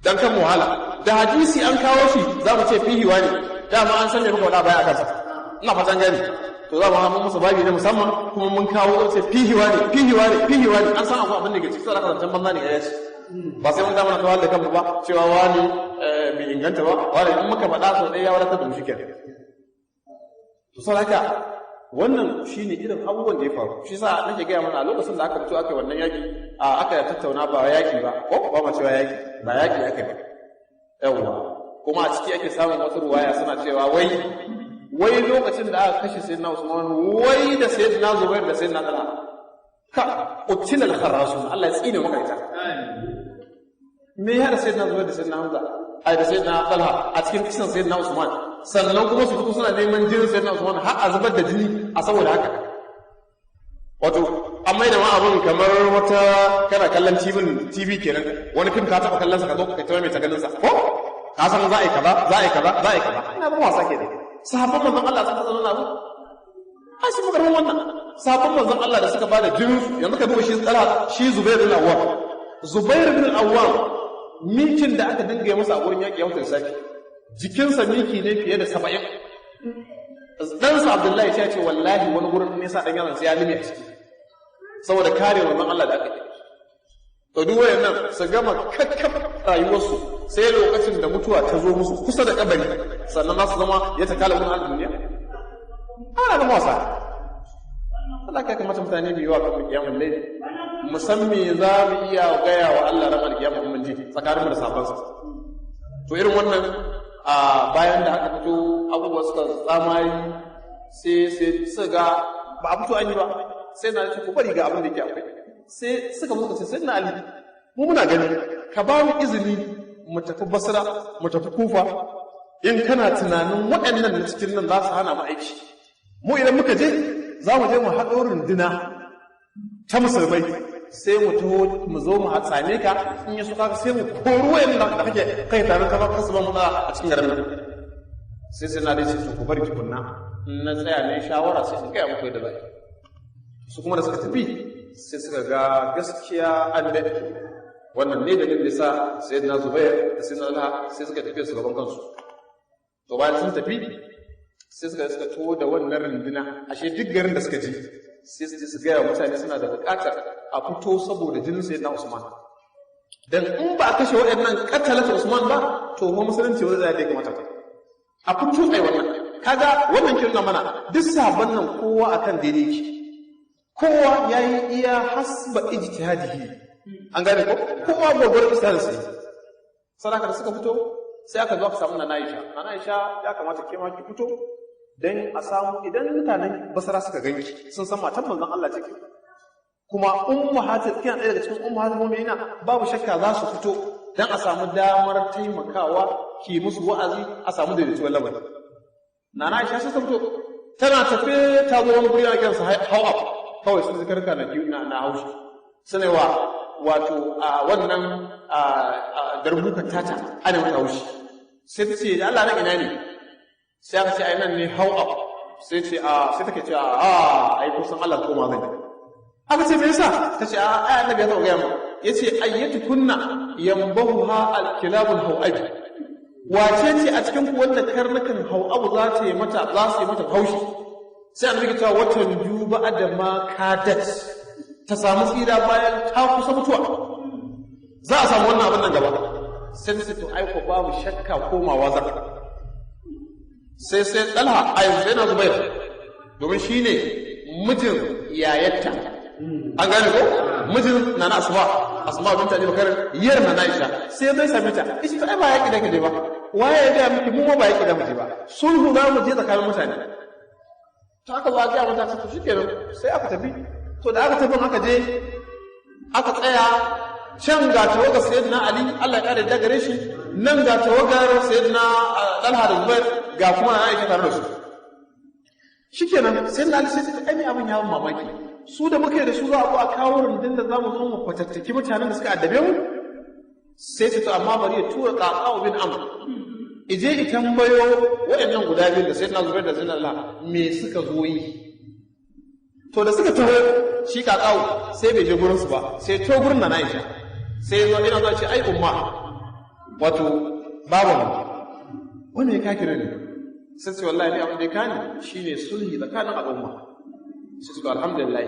dan kan wahala. Da hadisi an kawo shi za mu ce fihi wani, dama an san me muka faɗa baya a kansa, ina fatan gani. To za mu ha mun musu babi na musamman, kuma mun kawo ce fihi wani, fihi wani, fihi wani, an san abu abin da ke cikin sadaka, zancen banza ne ya ce ba sai mun dama na kawar da kanmu ba cewa wani bai inganta ba, wani in muka faɗa sau ɗaya ya wadatar da mu shikenan. To saboda wannan shine irin abubuwan da ya faru. Shi sa nake gaya mana a lokacin da aka fito aka yi wannan yaki, a aka tattauna, ba yaki ba ko ba ma cewa yaki, ba yaki aka ba, yawwa. Kuma a ciki ake samun wasu ruwaya suna cewa wai wai lokacin da aka kashe sayyidina Usman, wai da sayyidina Zubair da sayyidina Talha, ka qutila al-kharasun, Allah ya tsine maka ita. Me ya da sayyidina Zubair da sayyidina Hamza ai da sayyidina Talha a cikin kisan sayyidina Usman? Sannan kuma su fito suna neman jinin sayyidina Usman har a zubar da jini a saboda haka. Wato an mai da ma abun kamar wata kana kallon TV kenan, wani fim ka taɓa kallon sa, ka zo ka ta mai ta ganin sa, ko ka san za a yi kaza, za a yi kaza, za a yi kaza. Ina ban wasa kenan. Sahabban manzon Allah sun tsana abu ai sun karɓi wannan. Sahabban manzon Allah da suka bada jinin su, yanzu ka duba shi tsara shi Zubair bin Awwam. Zubair bin Awwam mikin da aka dinga yi masa a gurin yaƙi ya wuce saki, jikinsa miki ne fiye da 70. Ɗansa Abdullahi ya ce wallahi wani gurin nesa ɗan yaron sai ya lime a ciki saboda kare manzon Allah da aka yi. To duk wayannan su gama kakkaf rayuwarsu sai lokacin da mutuwa ta zo musu kusa da kabari sannan za su zama ya takala mun al duniya. Ana da wasa. Allah ka kamata mutane mu yi wa kan kiyamul layl, mu san me za mu iya gaya wa Allah ran alkiyama mun ji tsakaninmu da sabansa. To irin wannan a bayan da aka fito abubuwa suka tsamari sai sai suka ga ba a fito an yi ba, sai na ce ku bari ga abin da yake akwai. Sai suka zo suka ce sai na Ali, mu muna gani ka ba mu izini mu tafi Basra, mu tafi Kufa, in kana tunanin waɗannan na cikin nan za su hana mu aiki, mu idan muka je za mu je mu haɗo runduna ta musulmai, sai mu taho mu zo mu same ka, in yi suka sai mu kori wayannan da kake kai tare ka ba su ba mu a cikin garin nan. Sai sai na dai ce ku bari tukunna in na tsaya ne shawara sai in gaya muku yadda za su. Kuma da suka tafi sai suka ga gaskiya an daɗe. Wannan ne dalilin da yasa sayyidina Zubair da sayyidina Talha sai suka tafi su gaban kansu. To bayan sun tafi sai suka to da wannan runduna, ashe duk garin da suka je sai su je su gaya wa mutane suna da buƙatar a fito saboda jinin sayyidina Usman. Dan in ba a kashe waɗannan katalata Usman ba, to mu musulunci ba zai da kamata ba. A fito ai wannan. Kaga wannan kin mana duk sabon nan kowa akan daidai yake. Kowa yayi iya hasba ijtihadihi. An gane ko? Kowa gwargwaron ijtihadin sai. Sadaka da suka fito sai aka zo aka samu Nana Aisha. Nana Aisha ya kamata ke ma ki fito dan a samu idan mutanen Basra suka ganki sun san matan manzon Allah ce ke. Kuma ummahatul kina ɗaya daga cikin ummahatul mu'minina, babu shakka za su fito dan a samu damar taimakawa ki musu wa'azi a samu daidaituwar lamari. Nana Aisha sai ta fito tana tafe ta zo wani guri ana kiransa how up, kawai sun zikarka na na haushi suna wa wato a wannan darbukan tata ana mata haushi. Sai ta ce da Allah nan ina ne? Sai aka ce ai nan ne how up. Sai ce a sai take ce a ai kusan Allah koma zan. Aka ce me yasa? Ta ce a ai annabi ya taɓa gaya mu, yace ayyatu kunna yambahuha alkilabul hawaj, wace ce a cikin ku wanda karnukan hawabu za ta yi mata za su yi mata haushi? Sai annabi ya ce watan juba adama kadat, ta samu tsira bayan ta kusa mutuwa, za a samu wannan abin nan gaba. Sai ta ce to ai ko babu shakka komawa za. Sai sai Talha ai sai na Zubair, domin shine mijin yayarta. An gane ko? Mijin Nana Asma, Asma binta Abi Bakar, yar Nana Aisha. Sai zai same ta. Ita to ai ba yaki da kaje ba. Waye ya ga miki mu ma ba yaki da mu je ba. Sulhu za mu je tsakanin mutane. To aka zo a ga mata to shikenan sai aka tafi. To da aka tafi aka je aka tsaya can ga tawagar Sayyidina Ali, Allah ya kare da gare shi, nan ga tawagar Sayyidina Talha da Zubair, ga kuma Nana Aisha tare da su. Shikenan Sayyidina Ali sai ta ai abin ya mamaki. Su da muka yi da su za a zo a kawo rundun da za mu zo mu fatattaki mutanen da suka addabe mu? Sai ce to amma bari ya tura Qaqa'u bin Amr ije ki tambayo waɗannan guda biyu da Sayyidina Zubair da Sayyidina Allah me suka zo yi. To da suka taho shi Qaqa'u sai bai je gurin su ba, sai to gurin Nana Aisha. Sai zo ina zuwa ce ai umma, wato baban wannan ya kakira ne. Sai ce wallahi ni abin da ya kani shine sulhi tsakanin al'umma. Sai suka alhamdulillah.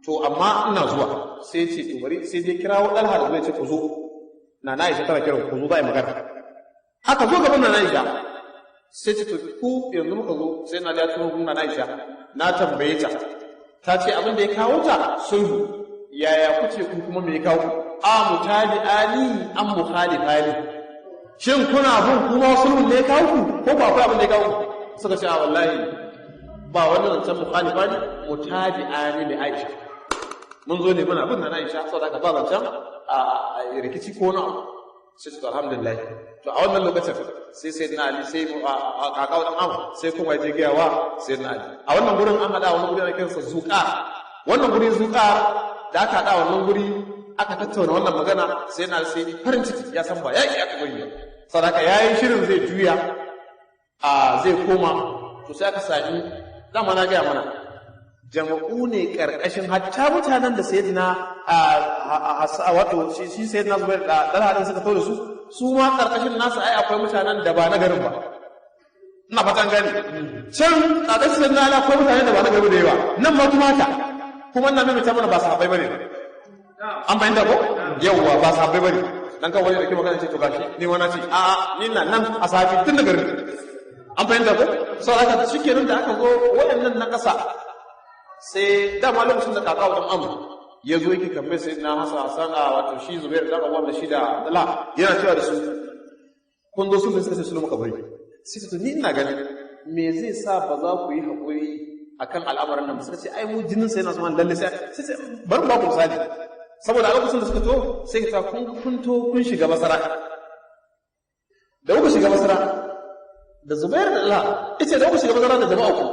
To amma ina zuwa sai ce to bari sai dai kirawo Talha da zai ce ku zo. Nana Aisha tana kiran ku zo za a yi magana. Aka zo gaban Nana Aisha sai ce to ku yanzu muka zo sai na da tuno gun Nana Aisha na tambaye ta, ta ce abin da ya kawo ta sulhu, yaya kuce ku kuma me ya kawo ku? A mutabi ali an mukhalifani, shin kuna bin kuma sulhun ne ya kawo ku ko ba akwai abin da ya kawo ku? Suka ce a wallahi ba wannan zancen mukhalifa ne, mutabi'ani li Aisha, mun zo ne muna bin Nana Aisha saboda haka ba zancen a rikici ko na abu. Sai su alhamdulillah. To a wannan lokacin sai sayyidina Ali sai a kakawa dan amu sai kuma je gaya wa sayyidina Ali. A wannan gurin an hada wani guri ana kiransa Zuqa. Wannan guri Zuqa da aka hada wannan guri aka tattauna wannan magana, sayyidina Ali sai farin ciki ya san ba yaki aka bari ba. Saboda haka yayi shirin zai juya a zai koma. To sai aka sami dama na gaya mana jama'u ne karkashin hatta mutanen da sayyidina wato shi sayyidina Zubair da Talha din suka tawo da su, su ma karkashin nasu ai akwai mutanen da ba na garin ba. Ina fatan gani can karkashin sayyidina Ali akwai mutanen da ba na garin da yawa, nan ma kuma haka. Kuma ina maimaita mana ba sahabbai bane. An fahimta ko? Yawwa, ba sahabbai bane. Dan kan wani da ke magana ce to gashi ni ma na ce a a ni na nan a sahabi tun da garin. An fahimta ko? Saboda haka shikenan da aka zo waɗannan na ƙasa, sai dama lokacin da kaka wajen amu ya zo yake kamar sai na Hasan Hasan a wato shi Zubair da Abu da shi da Talha, yana cewa da su kun zo sulhu, suka ce sulhu muka bari. Sai to ni ina ganin me zai sa ba za ku yi haƙuri akan al'amarin nan? Suka ce ai mu jinin sai na zuwa lalle. Sai bari ba ku misali, saboda a lokacin da suka to sai ta kun to kun shiga Basra, da kuka shiga Basra da Zubair da Allah ita, da kuka shiga Basra da jama'a ku,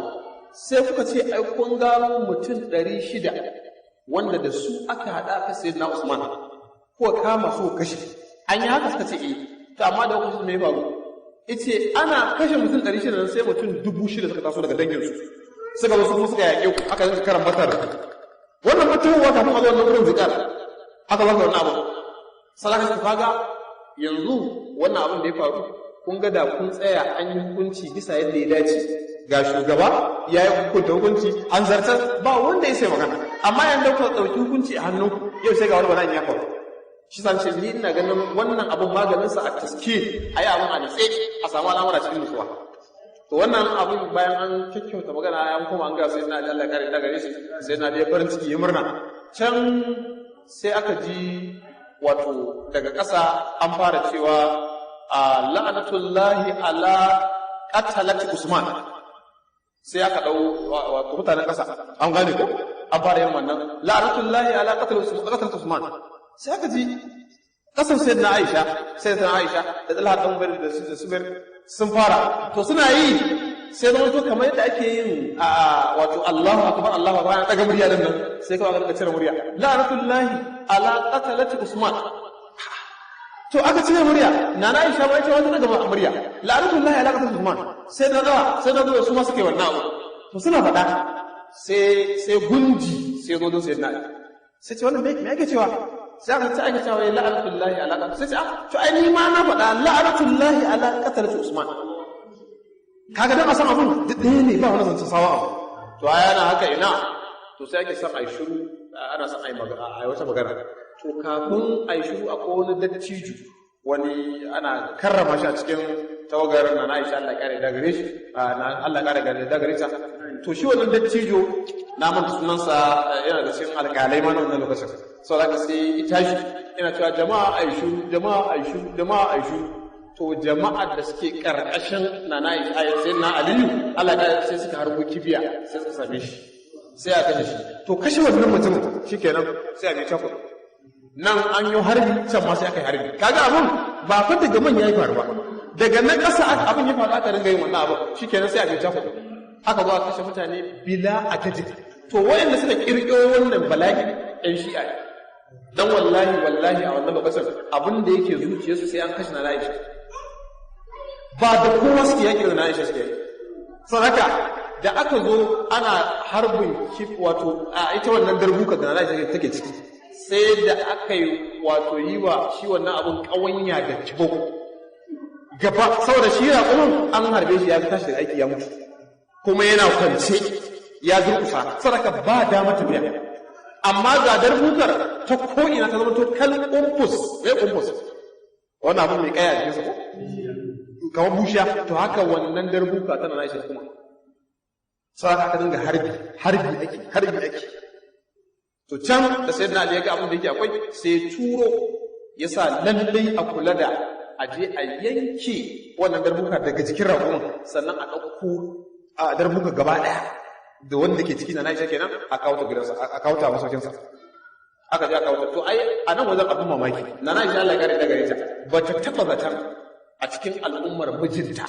sai kuka ce ai kun gano mutum 600 wanda da su aka haɗa aka sayi na Usman, ko kama su kashe. An yi haka? Suka ce eh. To amma da kuka me ya faru? Ice ana kashe mutum 600, sai mutum 6,000 suka taso daga danginsu, suka zo su kuma suka yaƙe ku, aka yanka karan batar wannan mutuwa kafin a zo wannan wurin zikar aka zaka wannan abu salaka. Su kaga yanzu wannan abin da ya faru, kun ga da kun tsaya an yi hukunci bisa yadda ya dace, ga shugaba ya yi hukunta hukunci an zartar, ba wanda ya sai magana. Amma yanzu kuka ɗauki hukunci a hannunku, yau sai ga wani bala'in ya faru. Shi san ce ni ina ganin wannan abun maganinsa a taske, a yi abin a nitse, a samu al'amura cikin nutsuwa. To wannan abin bayan an kyakkyauta magana an koma an ga sai na Allah kare da gare shi, sai na da farin ciki ya murna. Can sai aka ji wato daga ƙasa an fara cewa a la'anatullahi ala qatalat Usman. Sai aka dau wato mutanen ƙasa, an gane ko, an fara yin wannan la'anatullahi ala qatalat Usman. Sai aka ji ƙasar sayyidina Aisha, sayyidina Aisha da Talha dan Ubayd da Zubair sun fara. To suna yi sai zama to kamar yadda ake yin a wato Allahu akbar, Allahu akbar, ana daga murya din nan, sai kawai aka cire murya, la'natullahi ala qatalati Usman. To aka cire murya, nana Aisha ba ita wata daga murya, la'natullahi ala qatalati Usman. Sai da dawa sai da zuwa su ma suke wannan abu. To suna faɗa sai gunji sai zo don sayyidina Ali, sai ce wannan me ake cewa? Sai aka ce ake cewa la'anatullahi ala qatl. Sai ce ah, to ai ni ma na faɗa la'anatullahi ala qatl Usman. Kaga dan a san abun duk ɗaya ne, ba wani zancen sawa abu. To ai ana haka ina, to sai ake son ai shiru, ana son ai magana, ai wata magana. To kafin ai shiru akwai wani dattijo, wani ana karrama shi a cikin tawagar na Aisha, Allah ya kare da gare shi, Allah ya kare da gare ta. To shi wannan dattijo na manta sunansa, yana da cikin alƙalai ma na wannan lokacin. Sau da sai ita shi yana cewa jama'a ai shiru, jama'a ai shiru, jama'a ai shiru. To jama'ar da suke karkashin na na sai na Aliyu Allah ya sai suka harbo kibiya, sai suka same shi, sai a kashe shi. To kashe wannan mutumin shikenan sai a bi takwas nan an yi harbi, can ma sai aka yi harbi. Kaga abun ba fa daga manya ya faru ba, daga nan ƙasa abin ya faru, aka ringa yin wannan abin. Shikenan sai a bi takwas, aka zo a kashe mutane bila adadi. To wayanda suka kirkiro wannan bala'i ɗan Shi'a ne. Dan wallahi wallahi a wannan lokacin abin da yake zuciyarsu sai an kashe na Aisha. Ba da kowa suke yaƙi da na Aisha suke yaƙi. Sadaka da aka zo ana harbin kif wato a ita wannan darbuka da na Aisha take ciki, sai da aka yi wato yi wa shi wannan abin ƙawanya da kibau gaba, saboda shi raƙumin an harbe shi ya tashi daga aiki ya mutu, kuma yana kwance ya durƙusa, sadaka ba dama tafiya. Amma ga darbukar ta ko'ina ta zama to kal kumfus. Mai kumfus? Wannan abin mai kaya a jikinsa ko kamar bushiya. To haka wannan darbuka tana na shi kuma sadaka aka dinga harbi, harbi ake, harbi ake. To can da sayyidina Ali ya ga abin da yake akwai, sai turo ya sa lallai a kula da a je a yanke wannan darbuka daga jikin raƙumin, sannan a ɗauko a darbuka gaba ɗaya da wanda ke ciki na Aisha kenan, a kawo ta gidansa, a kawo ta masaukinsa. Aka je a kawo ta. To ai a nan wajen abin mamaki, na Aisha Allah ya kare daga ita, ba ta taɓa zaton a cikin al'ummar mijinta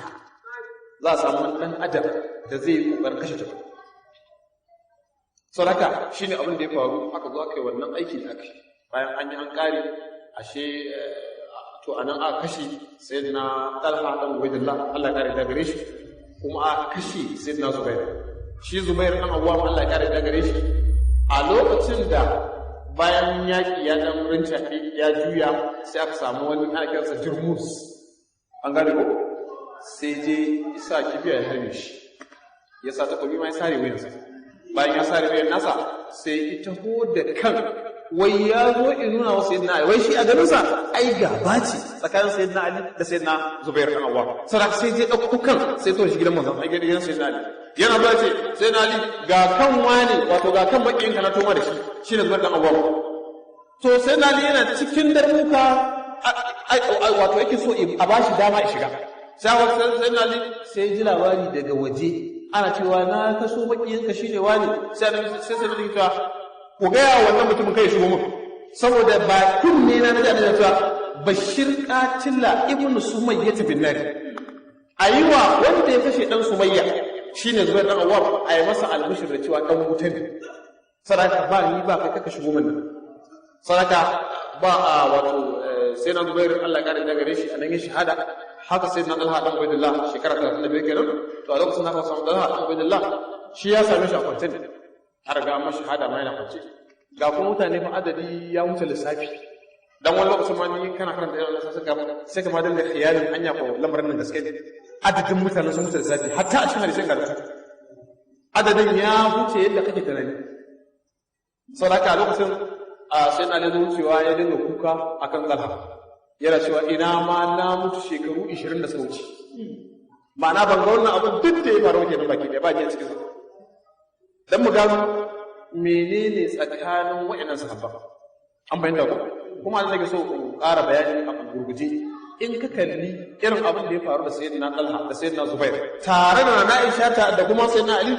za a samu wani ɗan adam da zai yi ƙoƙarin kashe ta ba. Saboda shine abin da ya faru, aka zo aka yi wannan aiki da aka yi. Bayan an yi an ƙare, ashe to anan aka kashe sayyidina Talha dan Ubaydullah, Allah ya kare da gare shi, kuma aka kashe sayyidina Zubair. Shi Zubair dan Awwam, Allah ya kare da gare shi, a lokacin da bayan yaƙi ya dan rincaɓe ya juya, sai aka samu wani ana kiransa Jurmus, an gane ko, sai je isa kibiya ya harbe shi, ya sa takobi ma ya sare wuyansa. Bayan ya sare wuyan nasa, sai ita da kan Wai ya zo in nuna wa sayyidina Ali, wai shi a ganin sa ai gaba ce tsakanin sayyidina Ali da sayyidina Zubair dan Awwam. Saboda sai je dauko kan sai to shi gidan manzon, ai gidan sayyidina Ali. Yana zuwa ce, sayyidina Ali, ga kan wani, wato ga kan makiyin ka na toma da shi, shine Zubair dan Awwam. To sayyidina Ali yana cikin darbuka, wato yake so a bashi dama ya shiga. Sai sayyidina Ali sai ji labari daga waje ana cewa na kaso makiyin ka shine wani. Sai sai sai cewa ku gaya wannan mutumin kai shigo mun, saboda ba kunne na naji annabi cewa bashir qatila ibnu sumayya bin nar, ayiwa wanda ya kashe dan Sumayya shine Zubair dan Awwam, ayi masa albishir da cewa dan wuta ne. Sadaka ba ni ba kai kaka shigo mun nan. Sadaka ba a wato sai na Zubair, Allah ya kare da gare shi, anan ya shahada. Haka sai na Talha dan Ubaidillah shekara 35 kenan. To a lokacin haka sai Talha dan Ubaidillah shi ya same shi a kwance ne, har ga amma shahada ma yana kwance. Ga kuma mutane fa adadi ya wuce lissafi. Dan wani lokacin ma ni kana karanta irin wannan sai ka ma dinga khiyalin anya ko lamarin nan gaske ne. Adadin mutanen sun wuce lissafi, hatta a cikin hadisin karatu adadin ya wuce yadda kake tunani. Saboda haka lokacin a sai na da wucewa ya dinga kuka akan Talha, yana cewa ina ma na mutu shekaru 20 da suka wuce, ma'ana ban ga wannan abin duk da ya faru kenan baki ɗaya ba ni a cikin sa. Dan mu gano menene tsakanin wa'annan sahabban, an bayyana ko kuma Allah nake so in ƙara bayani a gurguje. In ka kalli irin abin da ya faru da sayyidina Talha da sayyidina Zubair tare da Nana Aisha ta da kuma sayyidina Ali,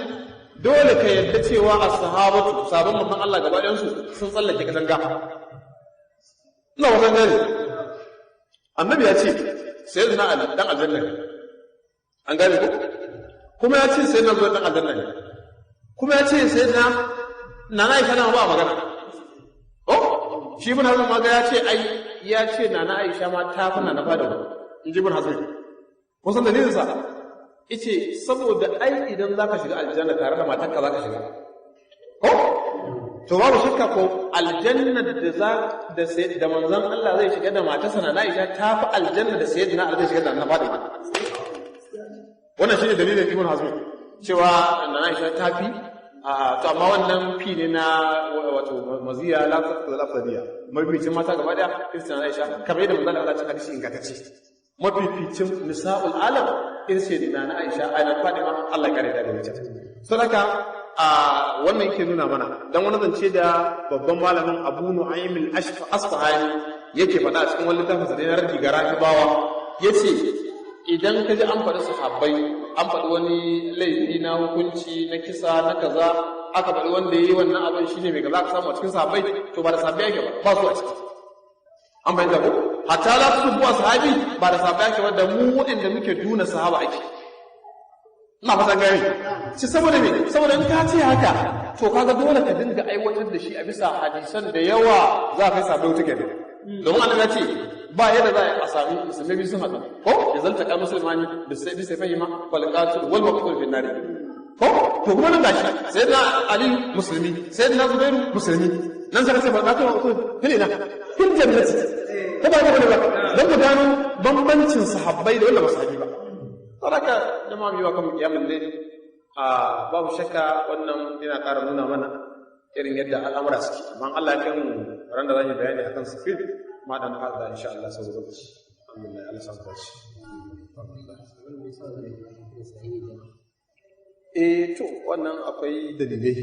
dole ka yarda cewa as-sahabatu, sabon manzon Allah gaba ɗayan su sun tsallake katanga. Ina wasan gani annabi ya ce sayyidina Ali dan aljanna ne, an gane ko? Kuma ya ce sayyidina Zubair dan aljanna ne, kuma ya ce sayyidina Nana Aisha na ba magana. Oh, shi Ibn Hazm ma ga ya ce ai ya ce Nana Aisha ma ta fi Nana Fadima, in ji Ibn Hazm. Kun san dalilin sa? Yace saboda ai idan zaka shiga aljanna tare da matarka zaka shiga. Ko? To babu shakka ko aljanna da za da sai da manzon Allah zai shiga da matarsa Nana Aisha ta fi aljanna da sayyidina Ali zai shiga da Nana Fadima. Wannan shine dalilin Ibn Hazm cewa Nana Aisha ta fi a. To amma wannan fi ne na wato maziya la afdaliya, mafificin mata gaba daya Kristina Aisha, kamar yadda manzon Allah cikin hadisi ingantacce, mafificin nisa'ul alam in ce na na Aisha ana Fadima, Allah ya kare da gare ta. Sadaka a wannan yake nuna mana dan wani zance da babban malamin Abu Nu'aym al-Asfahani yake faɗa a cikin wani littafin sa da na raddi ga Rafibawa, yace idan ka ji an faɗi sahabbai, an faɗi wani laifi na hukunci na kisa na kaza, aka faɗi wanda ya yi wannan abin shine mai kaza aka samu a cikin sahabbai, to ba da sahabbai yake ba, ba su a ciki. An fahimta ko? Hatta la su buwa sahabi, ba da sahabbai yake ba, da mu waɗanda muke duna sahaba ake. Ina fatan gani shi. Saboda me? Saboda in ka ce haka, to kaga dole ka dinga aiwatar da shi a bisa hadisan da yawa za ka kai sahabbai wuta kenan. Domin annabi ya ce ba yadda za a sami musulmai biyu sun haɗu ko ya zalta ka musulmani da sai bisa fahima wal qatil wal maqtul fi nar, ko? To kuma nan gashi sayyidina Ali musulmi, sayyidina Zubairu musulmi, nan sai sai qatil wal maqtul fil ina fil jannati, ko ba ba ba? Dan mu gano bambancin sahabbai da wanda ba sahabi ba. Saboda jama'a biyu kan kiyamul layl, a babu shakka wannan yana ƙara nuna mana irin yadda al'amura suke. Amma Allah ya kai mu ran da zamu bayani akan sifil ma dan fada insha Allah saboda lokaci. Alhamdulillah, Allah samu dace. Eh, to wannan akwai dalilai,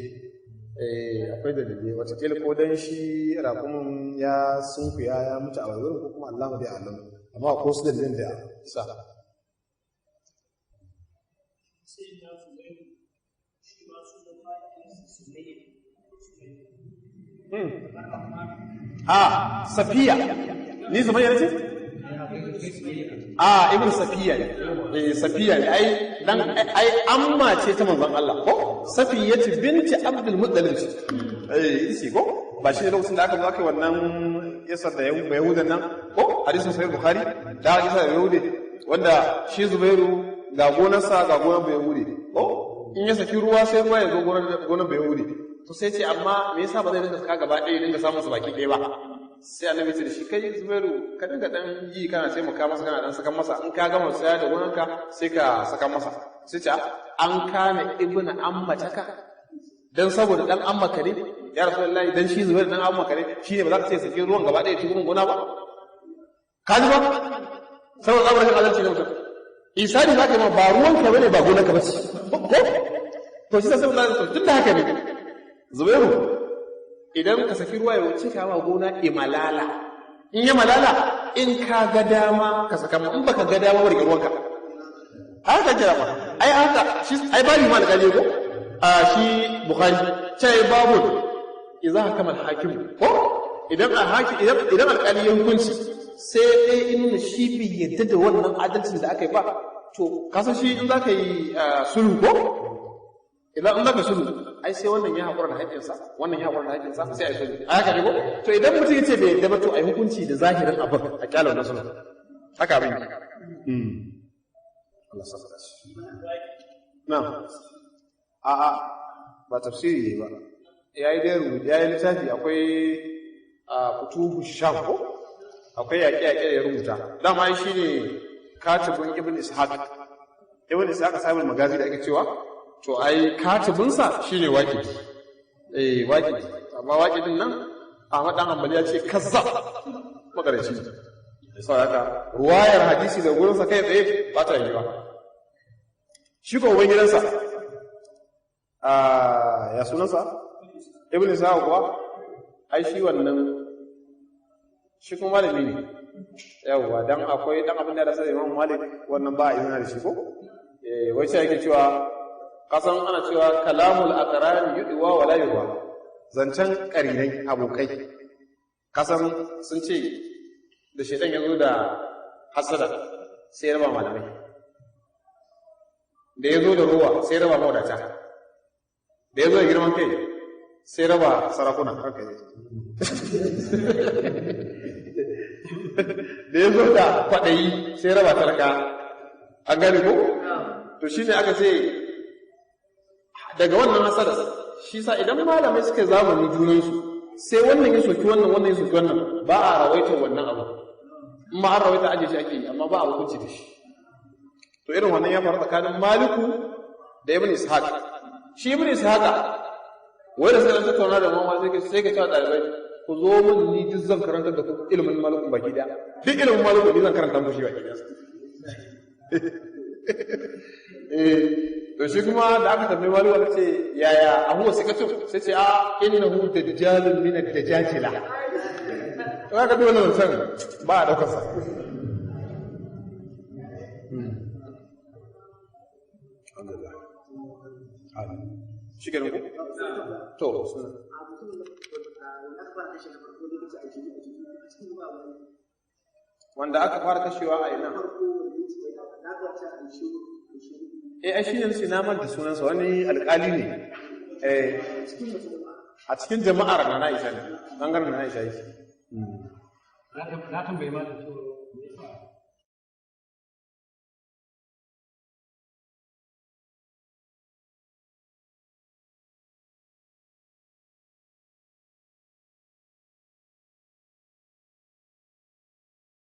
eh akwai dalilai. Wataƙila ko dan shi raƙumin ya sunkuya ya mutu a wurin, ko kuma Allah bai alam, amma akwai wasu dalilan da sa. Sai na Zubairu shi ma sunan mahaifiyarsa Sumayya. A Safiya ni Zubayar ce? A Ibn Safiya ne. Eh, Safiya ne ai, dan ai amma ce ta manzon Allah ko? Safiyatu binti Abdul Muttalib ce. Eh, ita ce ko? Ba shi ne lokacin da aka zo aka yi wannan yasar da Yahudan nan ko? Hadisin Sahih Bukhari da aka isa da Yahudi wanda shi Zubairu ga gonarsa ga gonar Yahudi ko? In ya saki ruwa sai ruwa ya zo gonar Yahudi. To sai ce amma me yasa ba zai dinga saka gaba ɗaya dinga samun su baki ɗaya ba? Sai annabi ce da shi, kai Zubairu, ka dinga dan yi kana taimaka masa, kana dan sakan masa, in ka gama saya da gonarka sai ka saka masa. Sai ce an kana ibnu ammataka, dan saboda dan ammaka ne Ya Rasulullahi, dan shi Zubairu dan Abu Makare shine ba za ka ce saki ruwan gaba ɗaya cikin gona ba? Ka ji ba? Saboda tsabar rashin adalci ne mutum. Isani za ka yi ma ba ruwan ka bane, ba gonar ka bace. Ko? To shi sai sai tun da haka ne. Zubairu, idan ka saki ruwa ya wuce ka ma gona imalala. In ya malala, in ka ga dama ka saka ma, in baka ga dama ba rike ruwanka. Haka kira ma. Ai haka shi ai bari ma alƙali ko? A shi Bukhari sai babu idza hakama al-hakim ko? Idan al-hakim idan alƙali ya hukunci sai dai in shi bai yadda da wannan adalcin da aka yi ba, to kasan shi in za ka yi sulhu ko? Idan in za ka sulhu ai sai wannan ya haƙura da haƙƙinsa, wannan ya haƙura da haƙƙinsa, sai a yi sulhu. A haka ne ko? To idan mutum ya ce bai yadda ba, to a yi hukunci da zahirin abin a kyala wannan sulhu. Haka abin yake. Allah sa ka shi. Na. A'a, ba tafsiri ne ba. Ya yi dai rubutu, ya yi littafi, akwai a futuhu sham ko? Akwai yaƙe-yaƙe da ya rubuta. Dama shi ne katibin Ibn Ishaq. Ibn Ishaq sahibul magazi da ake cewa, to ai katibinsa shine Waqidi. Eh, Waqidi. Amma Waqidin nan Ahmad dan Hanbali ya ce kazzab, makarashi. Saboda haka ruwayar hadisi da gurinsa kai tsaye ba ta yiwa. Shi ko uban gidansa a ya sunansa Ibn Ishaq kuwa, ai shi wannan shi kuma malami ne. Yawwa, dan akwai dan abin da ya rasa Imam Malik, wannan ba a izina da shi ko? Eh, wai sai yake cewa kasan ana cewa kalamul aqrani yudwa wala yudwa, zancen karinai abokai. Kasan sun ce da shedan ya zo da hasada sai ya raba malamai, da ya zo da ruwa sai ya raba mawadata, da ya zo da girman kai sai raba sarakuna, haka ne, da ya zo da kwaɗayi sai raba talaka. An gane ko? To shine aka ce daga wannan hasada shi sa idan malamai suka zamani junansu sai wannan ya soki wannan, wannan ya soki wannan, ba a rawaita wannan abu. In ma an rawaita, aje shi ake yi, amma ba a hukunci da shi. To irin wannan ya faru tsakanin Maliku da Ibn Ishaq. Shi Ibn Ishaq wai da sai tattauna da mama, sai ka cewa ɗalibai ku zo min, ni duk zan karanta da ku ilimin Malikun baki daya, duk ilimin Malikun ni zan karanta muku shi baki daya. Eh, to shi kuma da aka tambayi Maliku aka ce yaya ahuwa sikatu, sai ce a innahu dajjalun min ad-dajajila. To aka bi wannan san ba a daukar sa. Alhamdulillah. Shi kenan ko? To wanda aka fara kashewa a ina? Eh, ai shine nace na manta sunansa, wani alƙali ne. Eh, a cikin jama'ar na Aisha ne, bangaren na Aisha yake. Na tambayi malam cewa me yasa